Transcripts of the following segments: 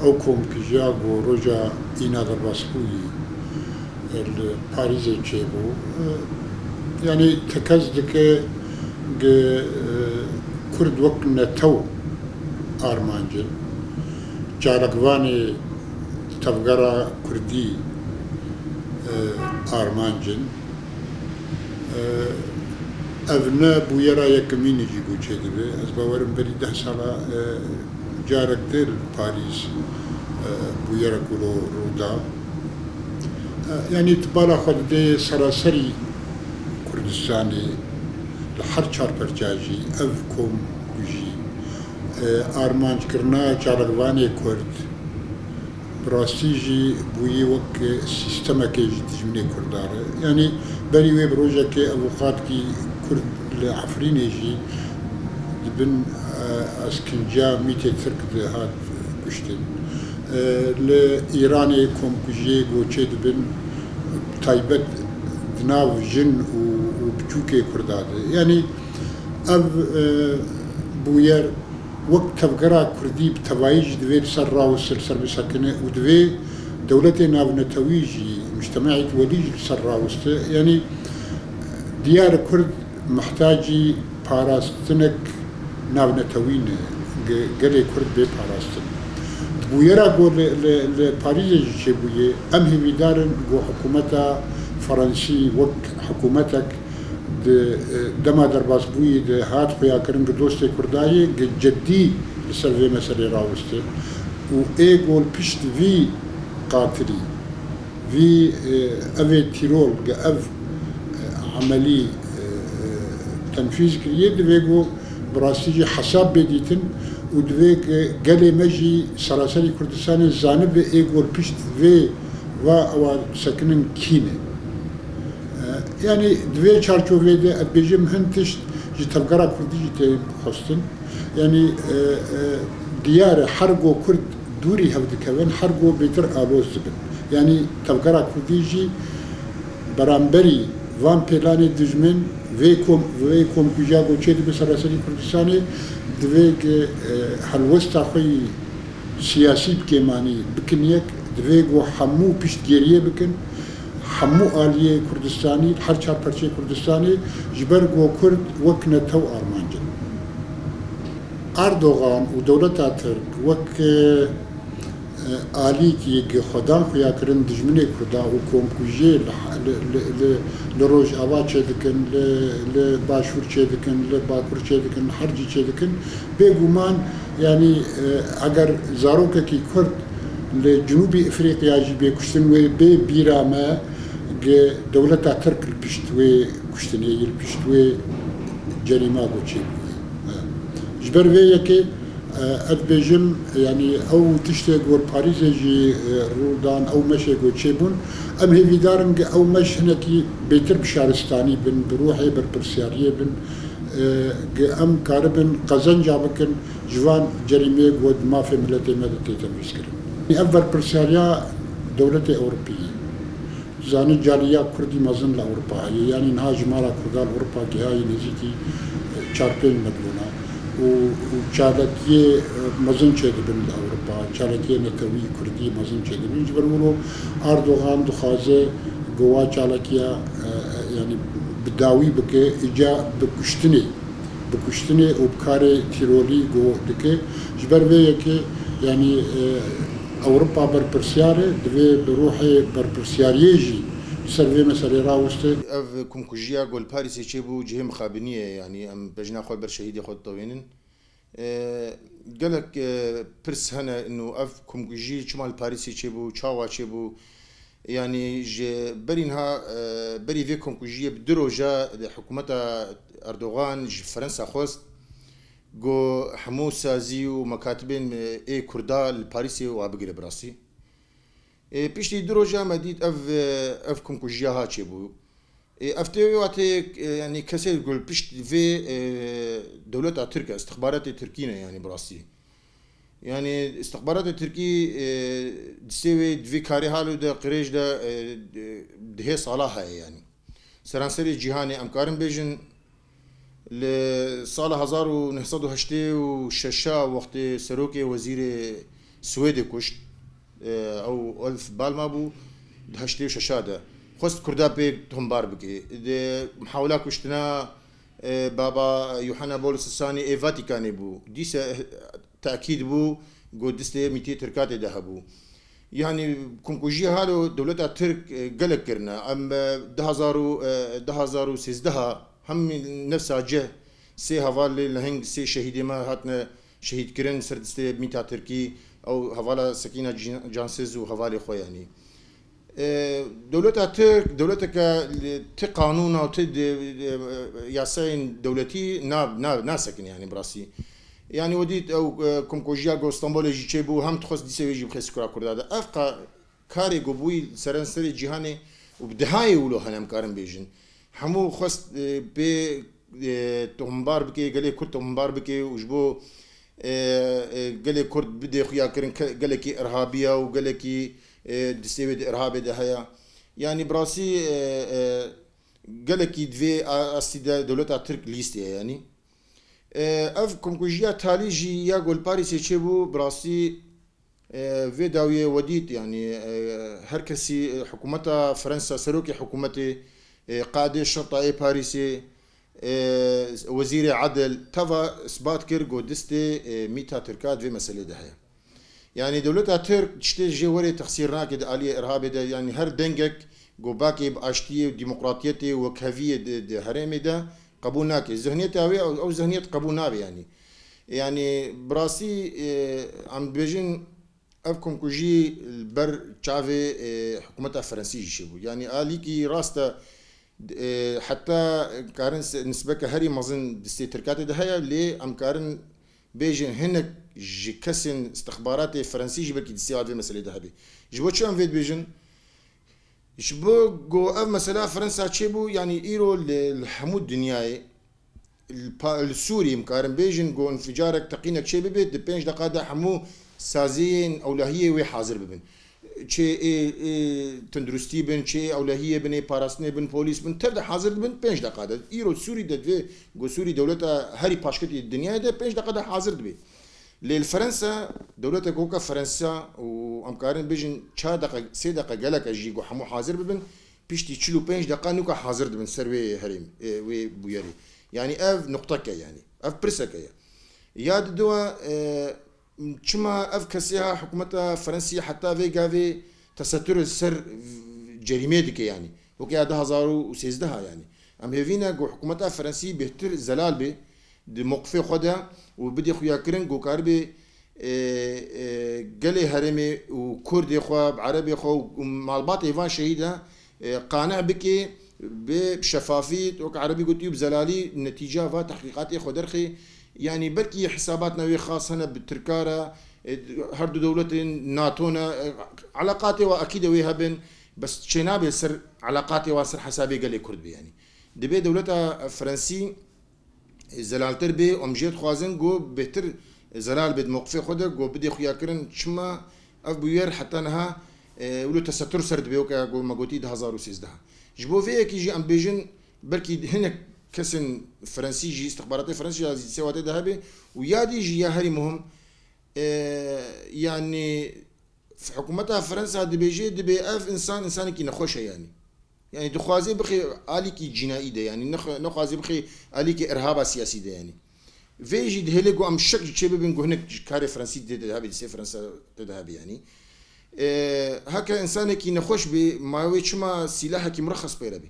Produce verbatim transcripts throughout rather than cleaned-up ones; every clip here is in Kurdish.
Ew komkujiya ku roja îna derbasbûyî li Parîzê çêbû, e, yanî tekez dike ku, e, Kurd wek netew armanc in. Çalakvanê tevgera Kurdî, e, armanc in. E, ev ne bûyera yekemîn e jî ku çêdibe. Ez bawerim berî deh sala, e, carek dê li Parîs, e, bûyerek wilo rû da. E, yanî tu bala xwe didê seraserî Kurdistanê, li her çar perça jî ev komkujî, e, armanckirina çalakvanê Kurd, bi rastî jî bûyî wek sîstemekê ji dijminê Kurdan re. Yanî berî wê bi rojekê avûkatkî Kurd li Efrînê jî di bin, e, eskinciya mîtê Tirk de hat kuştin. E, li Îranê komkujiyê ku çêdibin, taybet di nav jin û, û biçûkê Kurda de. Yanî ev, e, bûyer wek tevgera Kurdî bi tevayî jî divê li ser raweste, li ser bisekine û divê dewletê navnetewî jî, mujtemaî duwelî jî li ser raweste. Yanî diyar e Kurd mihtacî parastinek navnetewî ne, ge-, gelê Kurd bê parastin. Bûyera ku li, li, li Parîzê jî çêbûye, em hêvîdar in ku hikûmeta Fransî wek hikûmetek di, e, dema derbasbûyî de hat xuyakirin ku dostê Kurda ye, ku ceddî li ser vê meselê raweste û ê ku li pişt vî qatilî, vî, e, evê tîrol, ku ev, e, emelî, e, e, tenfîz kiriye, divê ku bi rastî jî hesab bê dîtin û divê ku gelê me jî, seraserî Kurdistanê zanibe ê ku li pişt vê va ewa sekinin kî ne. E, yanî di vê çarçoveyê de ez dibêjim hin tişt ji tevgera Kurdî jî tê xwestin. Yanî, e, e, diyar e her go Kurd dûrî hev dikevin, her go bêtir aloz dibin. Yanî tevgera Kurdî jî beramberî van pêlanê dijmin vê kom-, vê komkujiya go çêdibe seraserî Kurdistanê divê ku, e, helwesta xwe yî siyasî bi kêmanî bikin yek, divê ku hemû piştgêriyê bikin, hemû aliyê Kurdistanî, her çar perçeyê Kurdistanê, ji ber ku Kurd wek netew armanc in. Erdogan û dewleta Tirk wek, e, e, alîkî ku xwedan xuya kirin dijminê Kurda û komkujiyê li, li, li, li, li Rojava çêdikin, li, li Başûr çêdikin, li Bakur çêdikin, li her cî çêdikin. Bêguman, yanî, e, eger zarokekî Kurd li Cinûbî Efrîqya jî bê kuştin, wê bê bîra me, ku dewleta Tirk li pişt wê kuştinê, li pişt wê cerîma ku çêbûye. E, ji ber vê yekê, e, ez dibêjim, yanî ew tiştê ku li Parîzê jî, e, rû dan, ew meşê ku çêbûn, em hêvîdar in ku ew meş hinekî bêtir bi şaristanî bin, bi ruhê berpirsyariyê bin, e, ku em karibin qezenca bikin ji van cerîmê ku di mafê miletê me de tê tenfîzkirin. Ev berpirsyariya dewletê Ewropî ye. Zanî caliya Kurdî mezin li Ewropa heye, yanî niha jimara Kurda li Ewropa gihayî nêzîkî çar pênc milyona û, û çalakiyê, e, mezin çêdibin li Ewropa, çalakiyê netewî Kurdî mezin çêdibin. Ji ber wilo Erdogan dixwaze ku wa çalakiya, e, e, yanî bi dawî bike, îca bi kuştinê, bi kuştinê û bi karê tîrolî ku dike. Ji ber vê yekê, yanî, e, Ewropa berpirsyar e, divê bi ruhê berpirsyariyê jî li ser vê meselê raweste. Ev komkujiya ku li Parîsê çêbû cihê mixabiniyê ye, yanî em bejna xwe ber şehîdê xwe ditewênin. E, gelek, e, pirs hene ino ev komkujî çima li Parîsê çêbû, çawa çêbû? Yanî ji berî niha, e, berî vê komkujiyê bi du roja hikûmeta Erdogan ji Fransa xwest ku hemû sazî û mekatibên, e, ê Kurda li Parîsê wa bigire bi rastî. Ê, piştî du roja me dît ev, e, ev komkujiya ha çêbû. Ê, ev tê wê watê, e, yanî kesê ku li pişt vê, e, dewleta Tirk e, istixbaratê Tirkî ne yanî bi rastî. Yanî istixbaratê Tirkî, e, di sê wê di vê karê halo de qirêj de, e, di, dihê sala heye yanî. Seranserê cîhanê em karin bêjin, li sala hezar û neh sed û heştê û şeş a wextê serokê wezîrê Swêdê kuşt. E, ew Olof Palme bû di heştê û şeş de. Xwest Kurda pê tohmbar bike. Di muhawila kuştina, e, Baba Yohanna Paulus Sanî ê Vatikanê bû. Dîse, e, tekîd bû, got distê mîtê Tirka tê de hebû. Yanî komkujiya halo dewleta Tirk, e, gelek kirine. Em, e, du hazar û, e, du hazar û sêzdeh hem nefsa cih sê hevalê leheng, sê şehîdê me hatine şehîdkirin ser distê mîta Tirkî, ew hevala Sekîna Can-, Cansiz û hevalê xwe yanî. E, dewleta Tirk, dewleteke li ti qanûna û ti de-, de-, yasayên dewletî na-, na-, nasekin yanî bi rastî. Yanî we dît ew, e, komkujiya ku Stenbolê jî çêbû, hem dixwest dîse wê jî bixê skura Kurda de. Ev qa-, karê ku bûyî serenserê cîhanê û bi dehayê wilo hene em karin bêjin. Hemû xwest, e, pê, e, tohmbar bike, gelê Kurd tohmbar bike û ji bo, e, e, gelê Kurd bidê xuya kirin ke-, gelekî irhabiya û gelekî, e, distê wê di irhabê de heye. Yanî bi rastî, e, e, gelekî di vê a-, astî de dewleta Tirk lîstê ye yanî. E, ev komkujiya talî jî ya ku li Parîsê çêbû, bi rastî, e, vê dawiyê we dît, yanî, e, her kesî, e, hikûmeta Fransa, serokê hikûmetê, e, qadê şerta ê Parîsê, e, wezîrê edil, teva isbat kir ku distê, e, mîta Tirka di vê meselê de heye. Yanî dewleta Tirk tiştê jê werê texsîr nake di aliyê irhabê de, yanî her dengek ku bakê bi aştiyê û demokratiyetê û wekheviyê di, di herêmê de qebûl nake. Zihniyeta wê ew, ew zihniyet qebûl nabe yanî. Yanî bi rastî, e, em dibêjin ev komkujî li ber çavê, e, hikûmeta Frensî jî çêbû. Yanî alîkî rast e, e, heta karin se-, nisbeke herî mezin distê Tirka tê de heye, lê em karin bêjin hinek ji kesên istixbaratê Frensî jî belkî distê wan vê meselê de hebe. Ji bo çi em vê dibêjin? Ji bo ku ev mesela Fransa çêbû, yanî îro li, li hemû dinyayê, li pa-, li Sûrî em karin bêjin ku înficarek, teqînek çê bibe, di pênc deqa de hemû saziyên ewlehiyê wê hazir bibin. Çê ê, ê tenduristî bin, çê ê ewlehiyê bin, ê parastinê bin, polîs bin, tev de hazir dibin pênc deqa de. Îro Sûrî de divê ku Sûrî dewleta herî paşketî dinyayê de pênc deqa de hazir dibe. Lê li Fransa, dewletek weke Fransa û em karin bêjin çar deqa, sê deqa gelek e jî ku hemû hazir bibin, piştî çil û pênc deqa nûka hazir dibin ser wê herêm, e, wê bûyerê. Yanî ev nuqteke yanî. Ev pirseke ye. Ya diduwa, e, çima ev kesê ha hikûmeta Fransî heta vê gavê tesetur ser cerîmê dike yanî. Weke ya du hazar û sêzdeh yanî. Em hêvî ne ku hikûmeta Fransî bêhtir zelal be di mewqifê xwe de û bidê xuyakirin ku karibê, e, e, gelê herêmê û kurdê xwe, bi erebê xwe û malbatê van şehîda, e, qane bike bi şefafî, wek erebî gotî, bi zelalî netîca va tehqîqatê xwe derxê. Yanî belkî hesabatna wê xas hene bi Tirka re, e, her du dewletên NATO ne, e, eleqatê wa ekîde wê hebin, bes çênabe ser eleqatê wa ser hesabê gelê Kurd be yanî. Dibê dewleta Fransî, e, zelaltir bê, em jê dixwazin ku bêhtir zelal bê di mewqifê xwe de, ku bidê xuyakirin çima ev bûyer heta niha, e, wilo tesetur ser dibe, weke ku me gotî du hazar û sêzdeh. Ji bo vê yekî jî em bêjin, belkî hinek kesên Fransî jî, îstixbaratê Fransî ya zî sê watê de hebe û ya dî jî ya herî muhim, e, yanî hikûmeta Fransa dibêje, dibê ev însan, însanekî nexweş e yanî. Yanî dixwaze bixê alîkî cînaî de yanî, nex-, nexwaze bixê alîkî irhaba siyasî de yanî. Vê jî dihêle ku em şek ji çê bibin ku hinek ji karê Fransî tê de hebe, distê Fransa tê de hebe yanî. E, heke însanekî nexweş bê, ma wê çima sîlahekî mirexes pê re bê?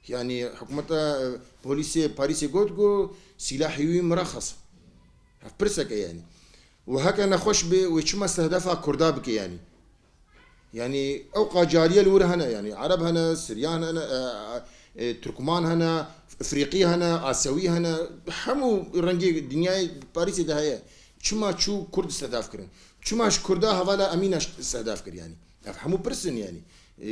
Yanî hikûmeta, e, polîsê Parîsê got ku sîlahê wî mirexes e. Ev pirsek e yanî. Û heke nexweş bê, wê çima stehdefa Kurda bike yanî? Yanî ew qacariye li wir hene, yanî Ereb hene, Siryan hene, e, e, Tirkman hene, Efrîqî hene, Asewî hene, hemû rengê dinyayê Parîsê de heye. Çima çû Kurd stehdev kirin? Çima ji Kurda hevala Emîna stehdev kir yanî? Ev hemû pirs in yanî. E,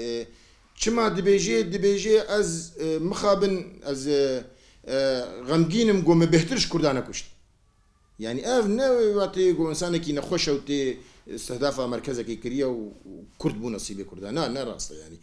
e, çima dibêje, dibêje ez, e, mixabin, ez, e, e, xemgîn im, ku me bêhtir ji Kurda nekuşt. Yanî ev ne wê watê ku însanekî nexweş e û tê stehdafa merkezekê kiriye û, û Kurd bû nesîbê Kurda. Na, ne rast e yanî.